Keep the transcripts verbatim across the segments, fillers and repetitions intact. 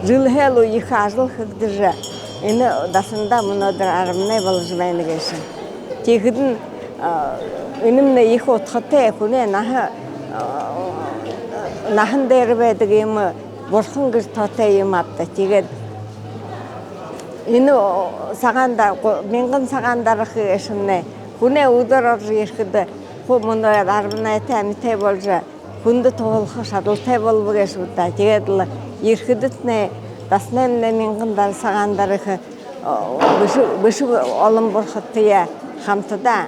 Жэлһээл ехэ ажал хэгдэжэ, энэ дасанда мүнөөдэр арбанай боложо байна гээшэ. Тиихэдэнь, а, энэмнай ехэ удхатай, хүнэй наһа, а, наһан дээрэ байдаг юм, бурхан гэжэ тоотой юм ааб даа. Тиигээд энэ сагаан да-, гу-, мянган сагаан дараха гээшэмнай хүнэй үдэр орожо ерэхэдэ, хуу мүнөө арбанайтай амитай боложо, хүндэ туһалха шадалтай болобо гээшэ бэд даа. Тиигээд лэ ерэхэдэтнай дасанаймнай мянган дар-, сагаан дараха, о, бэшэ, бэшэ олон бурхадтаяа хамтадаа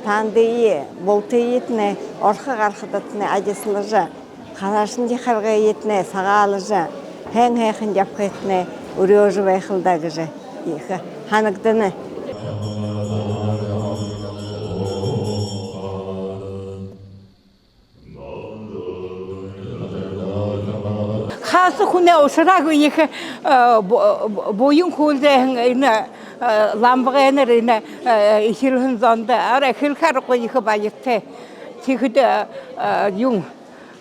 таанадые, бултыетнай орохо гарахадатнай адислажа, хараашанди харгыетнай сагаалжа, һайн һайхан ябахыетнай үреэжэ байхал даа гэжэ ехэ һанагдана. Хааса хүнэй ушараагүй ехэ, э, бу-, бу-, буян хүүлзээһэн энэ, э, ламбагайнар энэ, э, эхилһэн зондо арай хэлэхэ аргагүй ехэ баяртай. Тиихэдэ, э, юун,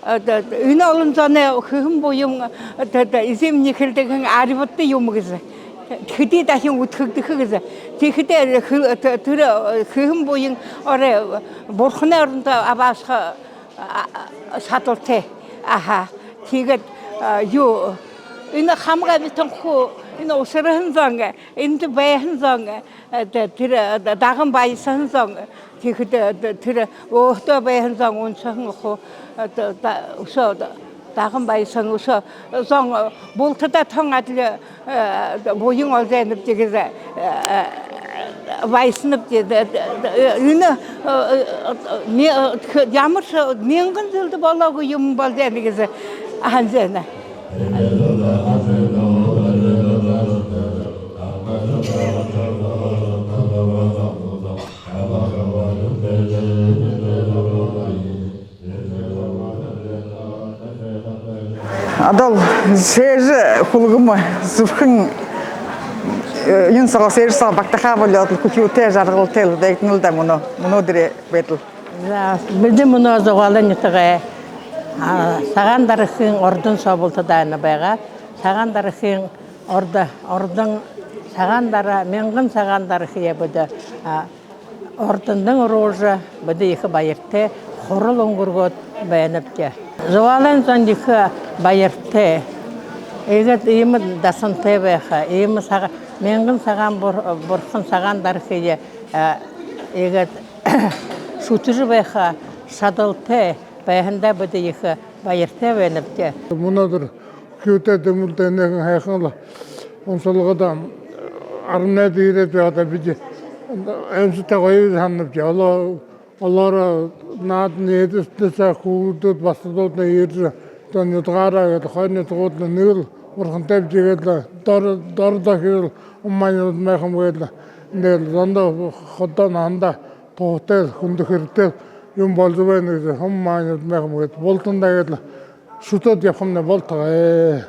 э, д-, д-, энэ олон зоной хэһэн буян, э, д-, д-, эзэмни хэлэдэг һэн, арьбадта юм гэжэ. Хэды дахин үдхэгдэхэ гэжэ. Тиихэдэ хэ-, т-, тэрэ, э, хэһэн буян орой бурханай орондо абаашаха, а, а, шадалтай. Аха. Тиигээд, а, юу, энэ хамаг амитан хуу, энэ ушарһан зон, эндэ байһан зон, э, т-, тэрэ, э, д-, даган баясаһан зон, тиихэдэ, э, д-, тэрэ өөһэдөө байһан зон уншаһан хуу, э, д-, да-, үшөө д-, даган баясаһан үшөө зон, э, бултадаа тон адли, э, буян олжо байнабди гэжэ, э, баясанабди. Д-, д-, д-, э, энэ, э, э, ме-, э, х-, ямаршье мянган жэлдэ болоогүй юм болжо байна гэжэ һанажа байна. Одоол сээжэ хүлгэмэ зүрхэн, э, юун соогоо, сээжэ соогоо багтахаа болёод лэ, хүхюутэй, жаргалтай лэ дэгдэнэл даа мүнөө, мүнөөдэрэй байдал. За, бидэ мүнөө Зугаалайн нютагай, а, Сагаан Дараһын ордон соо бултадаа байна байгаа. Сагаан Дараһын ордо-, ордон Сагаан Дара-, мянган Сагаан Дараһые бидэ, а, ордондонь оруулжа, бидэ ехэ баяртай, хурал үнгэргөөд байнабди. Зугаалайн зон ехэ баяртай. Иигээд иимэ дасантай байха, иимэ сага-, мянган сагаан бур-, бурхан Сагаан Дараһые, а, иигээд шүтэжэ байха шадалтай байһандаа бидэ ехэ баяртай байнабди. Мүнөөдэр хүхюутэй, дэмылтэй, энэхэн һайхан лэ уншалгада, арбанайда ерээд байхадаа бидэ аймшагтай гоё һананабди. Оло-, олоороо наадан эдэбхитэсэ, хүүгэдүүд, басагадууднай ерэжэ, одоо нютагаараа гээд, хоёр нютагууднай нэгэл бурхантайбди гээд лэ, дор-, дордо хирэл, ум маанилдамайхам гээд лэ, энээл зондоо, ходо наһандаа туһатай, хүндэ хэрэгтэй юм болжо байна гэжэ, ум маанилдамайхам гээд, бултандаа гээд лэ шүтөөд ябахамнай болтогой.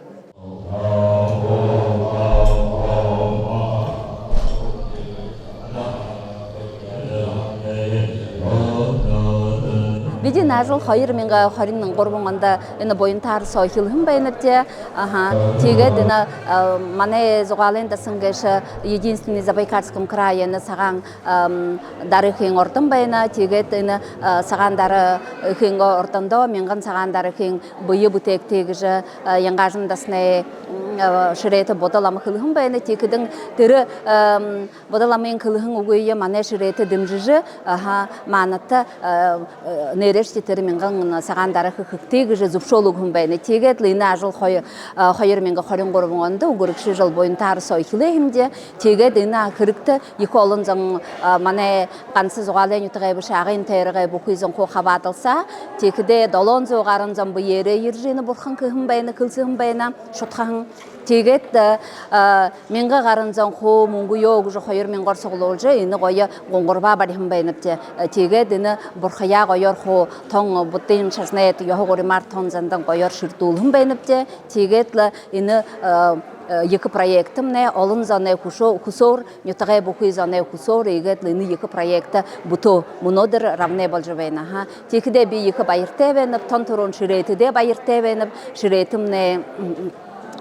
Бидэ энэ ажал хоёр мянга хорин гурбан ондо энэ Буянтаар соо эхилһэн байнабди. Аха. Тиигээд энэ, э, манай Зугаалайн дасан гээшэ единственный в Забайкальском крае, энэ Сагаан, эм, Дараһын ордон байна. Тиигээд энэ, э, Сагаан Дараһын ордондо мянган Сагаан Дараһын бэе бүтээгты гэжэ, э, Янгаажан дасанай, м, э, шэрээтэ Будда лама хэлэһэн байна. Тиихэдэнь тэрэ, эм, Будда ламын хэлэһэн үгые манай шэрээтэ дэмжэжэ, аха, маанадта, э, э, нээрээшье тэрэ мянган Сагаан Дараһа хэгты гэжэ зүбшөөл үгэһэн байна. Тиигээд лэ энэ ажал хой-, э, хоёр мянга хорин гурбан ондо, үнгэрэгшэ жэл Буянтаар соо эхилээ һэмди. Тиигээд энэ хэрэгтэ ехэ олон зон, э, манай ганса Зугаалайн нютагай бэшэ, Агын тойрогой бүхы зон хуу хабаадалсаа. Тиихэдээ долоон зуу гаран зон бэеэрээ ерэжэ, энэ бурхан хэһэн байна, хэлсэһэн байна, шудхаһан. Тиигээд, э, э, мянга гаран зон хуу мүнгөө үгэжэ, хоёр мянган суглуулжа, энэ гоё гунгурбаа бариһан байнабди. Э, тиигээд энэ бурхаяа гоёор хуу тон Буддын шажанай ёһо гуримаар тон зандан гоёор шэрдүүлһэн байнабди. Тиигээд лэ энэ, э, э, ехэ проектмнай олон зоной хүшөө-, хүсөөр, нютагай бүхы зоной хүсөөр, иигээд лэ энэ ехэ проектэ бүтөө, мүнөөдэр рамнай болжо байна, аха. Тиихэдээ би ехэ баяртай байнаб, тон түрүүн шэрээтэдээ баяртай байнаб, шэрээтэмнай, м, м,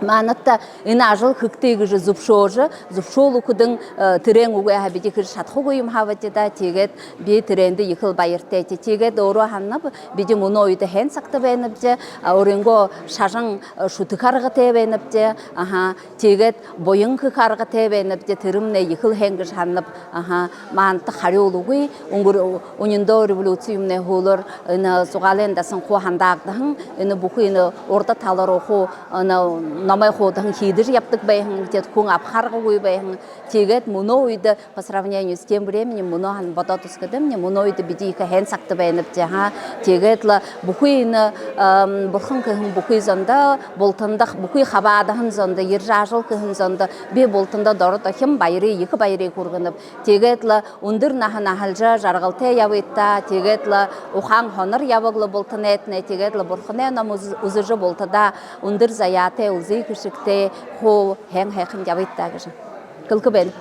Манадта энэ ажал хэгты гэжэ зүбшөөжэ, зүбшөөл үгэхэдэнь, э, тэрээн үгы һаа бидэ хэжэ шадахагүй юм һаа бэзэ даа. Тиигээд би тэрээндэ ехэл баяртайб. Тиигээд өөрөө һананаб, бидэ мүнөө үедэ һайн сагта байнабди, а, өөрынгөө шажан, э, шүтэхэ аргатай байнабди. Аха, тиигээд буян хэхэ аргатай байнабди, тэрэмнай ехэл һайн гэжэ һананаб. Аха, манадта харюулгүй, үнгэр-, үнэндөө революциин һүүлээр энэ Зугаалайн дасан хуу хандаагдаһан, энэ бүхы энэ урда талаараа хуу энэ номой хуудаһан хиидэжэ ябадаг байһан, тиигээд хүн абаха аргагүй байһан. Тиигээд мүнөө үедэ по сравнению с тем временем, мүнөө һанаа бодоод үзэхэдэмни, мүнөө үедэ бидэ ехэ һайн сагта байнабди, аха. Тиигээд лэ бүхы энэ, эм, бурхан хэһэн бүхы зондо, бултанда, бүхы хабаадаһан зондо, ерэжэ ажал хэһэн зондо би бултанда доро дохин баярые, ехэ баярые хүргэнэб. Тиигээд лэ үндэр наһа наһалжа, жаргалтай ябыт даа. Тиигээд лэ ухаан һонор ябаг лэ бултанайтнай. Тиигээд лэ бурханай ном үз-, үзэжэ, бултадаа үндэр заяатай, үлзы хэшэгтэй, хуу һайн һайхан ябыт даа гэжэ хэлэхэ байнаб.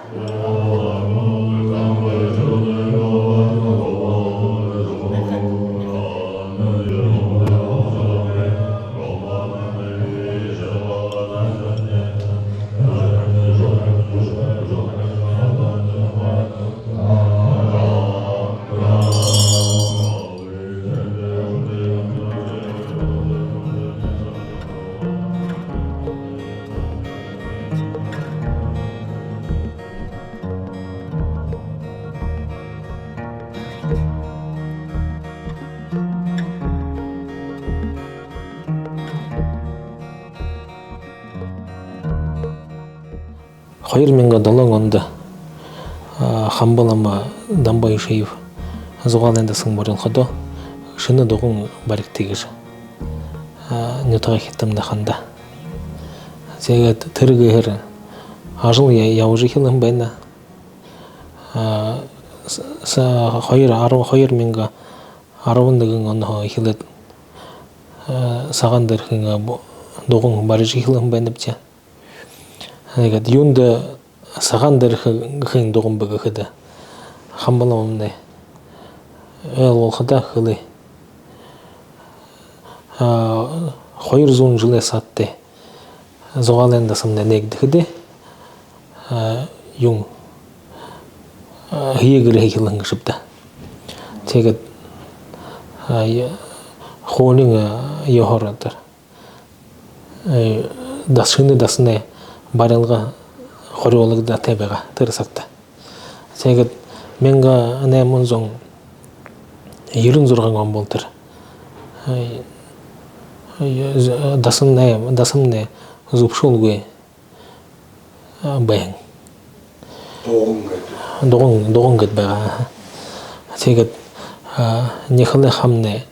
Хоёр мянга долоон ондо, а, Хамба лама Дамба Аюшеев Зугаалайн дасан барилхадаа, шэнэ дуган баригты гэжэ, а, нютагайхидтамнай хандаа. Тиигээд тэрэ гэһээр ажал я-, ябажа эхилһэн байна. А, с-, с-, хоёр, арбан, хоёр мянга арбан нэгэн онһоо эхилээд, а, Сагаан Дара гэһэн, а, бу-, дуган барижа эхилһэн байнабди. Тиигээд юундэ Сагаан Дара гэһэн дуган бэ гэхэдэ, Хамба ламамнай ойлгуулхадаа хэлээ. А, хоёр зуун жэлэй саада Зугаалайн дасамнай нээгдэхэдээ, а, юун, а, һэеы гэрһээ эхилһэн гээшэб даа. Тиигээд, а, я-, хуулиин, а, ёһоор тэрэ, э, дас-, шэнэ дасанай барилга хориологдоотой байгаа тэрэ сагта. Тиигээд мянга найман зуун ерэн зургаан он болотор, э, э, з-, дасамнай, дасамнай зүбшөөлгүй, а, байһан. Дуган гээд. Дуган, дуган гээд байгаа. Тиигээд, а, Николай хаамнай,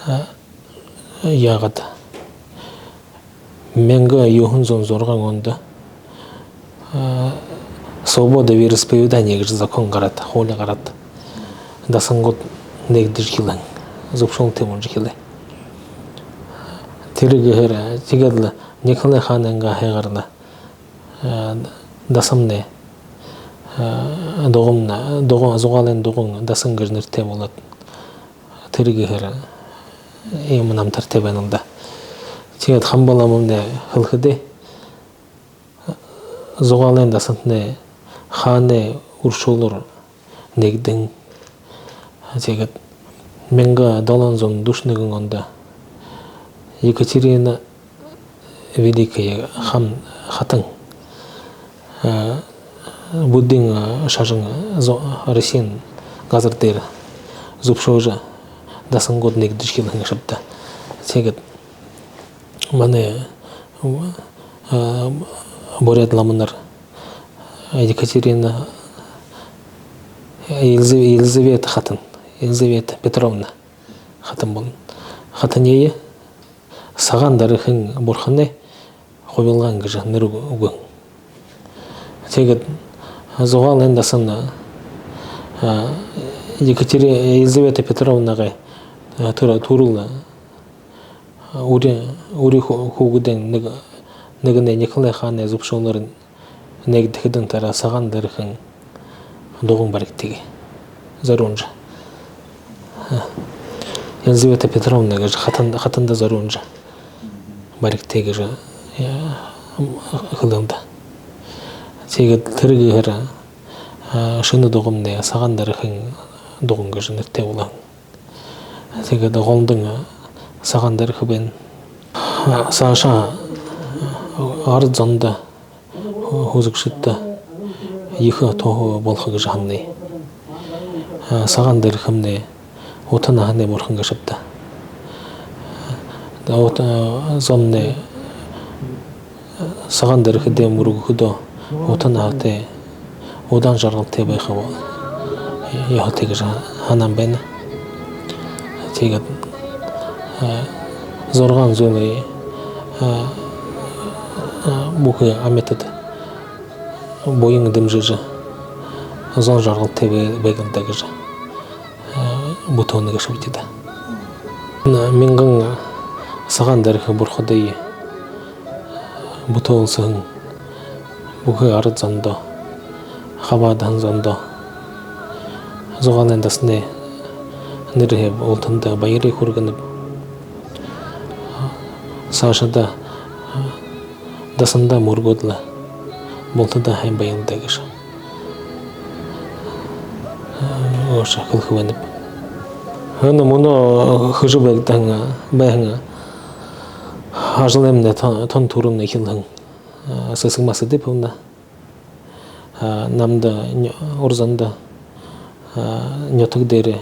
а, яагаад, мянга юһэн зуун зургаан ондо, а, свобода вероисповедания гэжэ закон гараад, хуули гараад, дасангууд нээгдэжэ эхилһэн, зүбшөөлтэй боложо эхилээ. Тэрэ гэһээр, тиигээд лэ Николай хаанайнгаа һайгаар лэ, а, дасамнай, а, дуган, дуган, Зугаалайн дуган дасан гэжэ нэрэтэй болоод, тэрэ гэһээр иимэ намтартай байнал даа. Тиигээд Хамба ламамнай хэлэхэдээ, Зугаалайн дасантнай хаанай үршөөлөөр нээгдэһэн. Тиигээд мянга долоон зуун дүшэн нэгэн ондо Екатерина Великая хаан, хатан, э, буддын, э, шажан, э, зо-, Россиин газар дээрэ зүбшөөжэ, дасангууд нээгдэжэ эхилһэн гээшэб даа. Тиигээд манай, э, буряад ламанар Екатерина, Елизаве-, Елизавета хатан, Елизавета Петровна хатан болоно. Хатаниие Сагаан Дара гэһэн бурханай хубилгаан гэжэ нэрэ үгөө-, үгөө. Тиигээд Зугаалайн дасан, а, Екатери-, Елизавета Петровнагай, а, түрэ-, түрэл, а, үри, үри хүү-, хүүгэдэй нэгэ-, нэгэнэй Николай хаанай зүбшөөлөөр нээгдэхэдэнь, тэрэ Сагаан Дара гэһэн дуган баригты гээ. Зорюулжа. Елизавета Петровна гэжэ хатан-, хатанда зорюулжа баригты гэжэ э, хэлэн даа. Тиигээд тэрэ гэһээр, э, шэнэ дугамнай Сагаан Дара эхын дуган гэжэ нэрэтэй болоһон. Тиигээд голдонь Сагаан Дара эхэ байна. Саашаа арад зондо, һүзэгшэдтэ ехэ туһа болохо гэжэ һананаб. Сагаан Дара эхэмнай ута наһанай бурхан гээшэ ааб даа. Ута, э, зомнай Сагаан Дара эхэдээ мүргэхэдөө ута наһатай, удаан жаргалтай байха ёһотой гэжэ һанан байна. Тиигээд, э, зургаан зүйлые, э, э, бүхы амитад буян дэмжэжэ, зон жаргалтай бай-, байг лэ даа гэжэ, э, бүтэһэн гээшэбди даа. Энэ мянган Сагаан Дара эхэ бурхадые бүтээлһэн бүхы арад зондо, хабаадаһан зондо, Зугаалайн дасанай нэрһээ бултанда баярые хүргэнэб. Саашадаа дасанда мүргөөд лэ, бултадаа һайн байг лэ даа гэжэ өөшөө хэлэхэ байнаб. Энэ мүнөө хэжэ байгдаһан, байһан ажалаймнай тон, тон түрүүн эхилһэн, э, Сэсэгма Сэдыповна, э, намда ню-, Урзанда, э, нютаг дээрэ,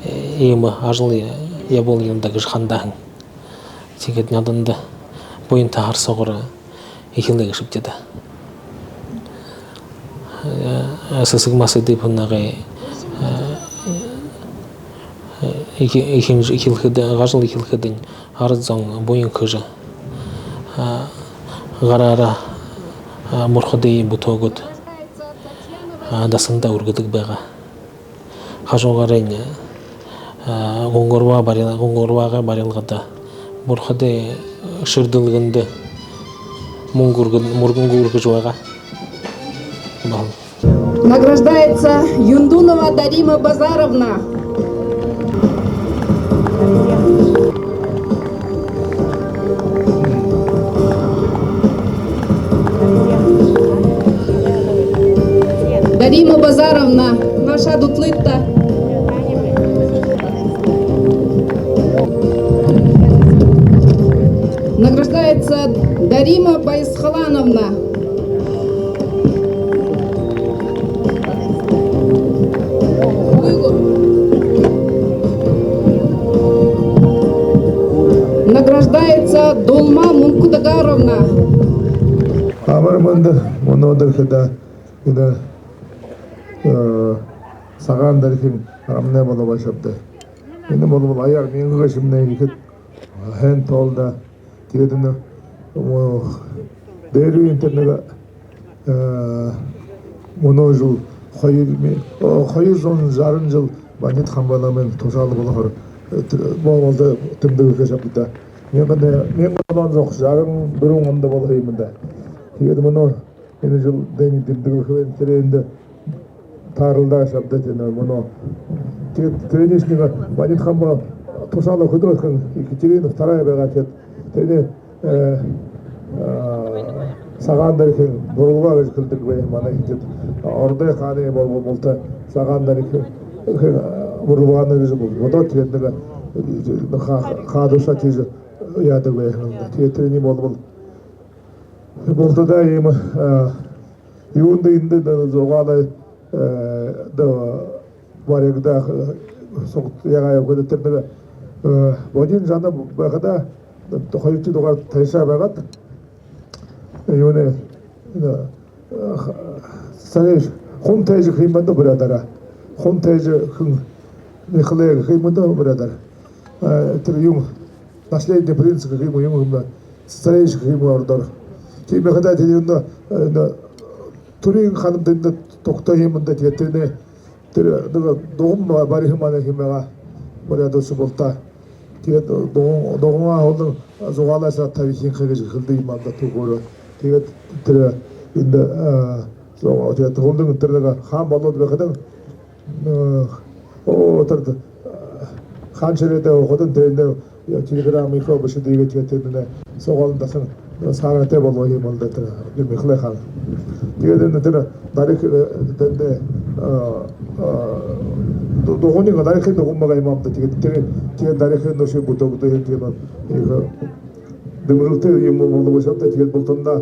э, иимэ ажал я-, ябуулая даа гэжэ хандаһан. Тиигээд наданда буянтай харасуугаар эхилээ гээшэбди даа. Э, Сэсэгма Сэдыповнагай, э, эхи-, эхин-, эхилхэдэ, ажал эхилхэдэнь арад зон буян хэжэ, э, гараараа, э, бурхадые бүтээгөөд, э, дасанда үргэдэг байгаа. Хажуугаарынь, э, гунгурбаа барил-, гунгурбаагай барилгада, бурхадай шэрдэлгэндэ мүнгэ үргэ-, мүнгэ үргэжэ байгаа. Баһал. Награждается Юндунова Дарима Базаровна. Дарима Базаровна, наашаа дүтэлыт даа. Награждается Дарима Байсхалановна. Награждается Дулма Мункудагаровна. Амар мэндэ, мүнөөдэр хадаа энэ, э, Сагаан Дара эхын арамнай болоо байшабди. Энэ болбол аяар мянга гээшэмнай иигээд һайн тоолдо. Тиигээд энэ, о, дээрэнь тэрэ нэгэ, э, мүнөө жэл хоёр ми-, о, хоёр зуун жаран жэл Бандит Хамба ламын тушаал болохоор, э, тэрэ болбол даа тэмдэглэхэ гээшэбди даа. Мянган, мянган долоон зуун жаран дүрбэн ондо болоо юм даа. Тиигээд мүнөө энэ жэл дайнь тэмдэглэхэ байна. Тэрэ эндэ тааралдаа гээшэбди тэрэ мүнөө. Тиигээд тэрэнэйшни Бандит Хамба тушаалаа хүдэлһэн Екатерина вторая байгаа. Тиигээд тэрэнэй, э, э, Сагаан Дара эхын буралбаа гэжэ хэлэдэг бай манай хитад. Ородой хаанай бол-, бол-, булта Сагаан Дара эхын, эхын, э, буралбаанай гэжэ бол-, бодоод, тиигээд нэгэ, э, ха-, хаадуушаа тиижэ яадаг бай. Тиигээд тэрэнэй болбол бултадаа иимэ, э, юундэ эндэ, э, Зугаалай, э, даа, баригдаа, э, сугтаа яагаа гэхэдэ, тэрэ нэгэ, э, бодин зан байхада, хоёрдохи дугаар тайшаа байгаад, юунэй, э, ха-, сариш, хун тайжа гэхэ юм байна даа буряадаараа. Хун тайжа хэн, нэхэлээ гэхэ юм байна даа буряадаараа. Э, тэрэ юм, наследный принц гэхэ юм, юм, юм, сариш гэхэ юм ородоор. Тиимэ хадаа тэрэ юундэ, э, энэ түрын хаанам тэндэ тогтоо юм байна даа. Тиигээд тэрэнэй, тэрэ нэгэ дуган ба-, бариһан манай хэн байгаа, буряадууд соо булта. Тиигээд дуган, дуганаа һүүлдэнь Зугаалай соо табихынхай гэжэ хэлэдэг юм байна даа түүхэреэ. Тиигээд тэрэ эндэ, э, зугаа-, тиигээд һүүлдэнь тэрэ нэгэ хаан болоод байхадань, э, о, тэрэ, э, хаан шэрэдээ һуухадань тэндэ, э, телеграмма ехэ бэшэдэг, тиигээд тэрэнэй Зугаалайн дасан саарһатай болоо юм бол даа тэрэ Михаил хаан. Тиигээд энэ тэрэ Дарихын, э, тэндэ, э, э, ду-, дугууниинь, Дарихын дугуун байгаа юм ааб даа. Тиигээд тэрэ, тиигээд Дарихын үшөө бүтээгдөө юм, тиимэ ехэ дэмжэлтэй юм болоо гээшэ ааб даа. Тиигээд бултандаа,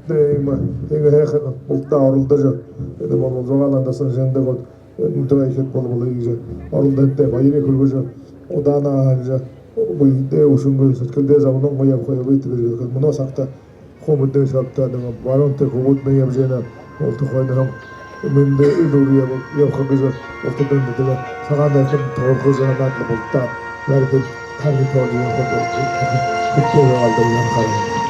э, иимэ, иимэ һайхан бултадаа оролдожо, энэ бол Зугаалайн дасан жэндэ гол, э, нютагай ехэ болбол иигэжэ оролдоһонтой баяр хүргэжэ, удаанаа һанажа, үгы даа, үшөө үгы, сэдьхэлдээ зоболон гоё ябахаб гэжэ хэлэхэ. Мүнөө сагта хуу мэдэнэ һэн ааб даа, баруун тээ хүбүүднай ябажа байна, булта хойноһоонь мэндэ элүүр яб-, ябаха гэжэ, булта дэн даа, Сагаан һайхан туурхажа һанаад лэ булта, яагаад гэхэдэ, тани тоолжо ябаха бол, хэбтээ байгаа даа, янхаар.